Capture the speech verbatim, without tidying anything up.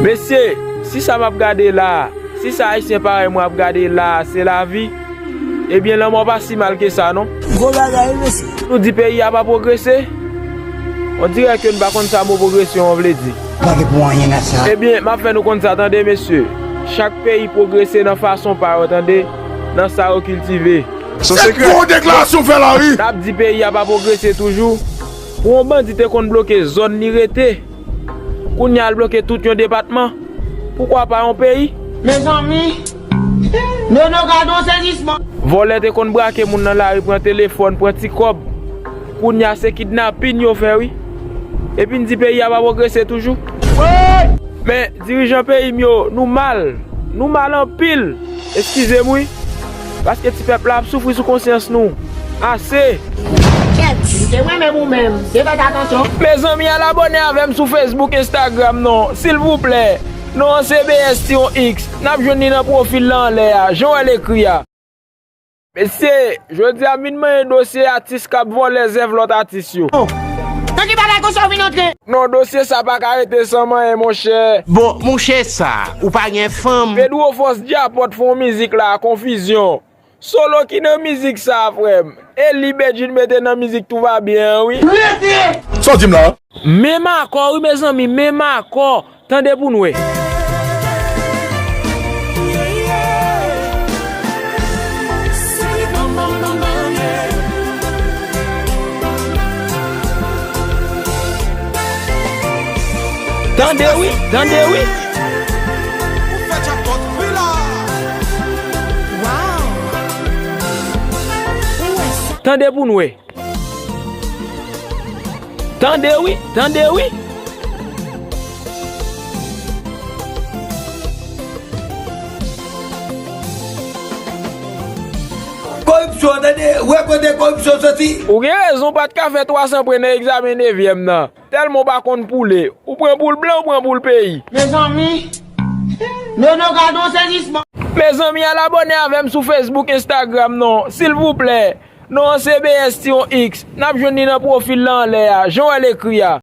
Mesye, si sa m ap gade la a, si sa Ayisyen parèy mwen ap gade la a, se lavi, ebyen, lanmò pa si mal ke sa, non. Gwo bagay, wi, mesye. Nou di peyi a pa pwogrese? On dirè ke n pa konn sa mo pwogresyon an vle di. Pa gen pou anyen nan sa. Ebyen, m ap fè nou konn sa, tande, mesye. Chak peyi pwogrese nan fason pa yo, tande, nan sa yo kiltive. Se gwo deklarasyon w fè la, wi. N ap di peyi a pa pwogrese toujou. Pou yon bandi te konn bloke zòn li rete, kounye a l bloke tout yon depatman. Poukwa pa yon peyi? Mezanmi, Nono, gade yon sezisman. Vòlè te konn brake moun nan lari, pran telefòn, pran ti kòb. Kounye a se kidnapin yo fè, wi. Epi n di peyi a pa pwogrese toujou. Men, dirijan peyi m yo, nou mal. Nou mal anpil. Eskize m, wi. Paske ti pèp la ap soufri sou konsyans nou. Ase! Kèt! M te renmen pou menm. Te fè atansyon. Mezanmi, al abòne avè m sou Facebook, Instagram non, silvouplè. Non an se B S tiwon X. N ap jwenn li nan pwofil la anlè a, jan w wè l ekri a. Mesye, jodi a m vin manyen dosye atis k ap vòlè zèv lòt atis yo. Nan ki bagay konsa w vin antre? Non, dosye sa pa ka rete san manyen, monchè. Bon, monchè sa, ou pa gen fanm? Pedro Force Djapòt fè yon mizik la, Konfizyon. Solo ki nan mizik sa, frè m. E li Bedjine mete nan mizik Tout va bien an, wi. Rete! Sa w di m la? Menm akò, wi, mezanmi, menm akò. Tande pou n wè. Tande wi, tande wi. Tande pou n wè. Tande wi, tande wi. Koripsyon, tande, wè kote koripsyon soti. Ou gen rezon, w pa t ka fè twa san pwen nan egzamen nevyèm nan. Tèlman w pa konn poule. Ou pran poul blan, ou pran poul peyi. Mezanmi, Nono, gade yon sezisman. Mezanmi, al abòne avè m sou Facebook, Instagram non, silvouplè. Non an se B S tiwon X. N ap jwenn li nan pwofil la anlè a, jan w wè l ekri a.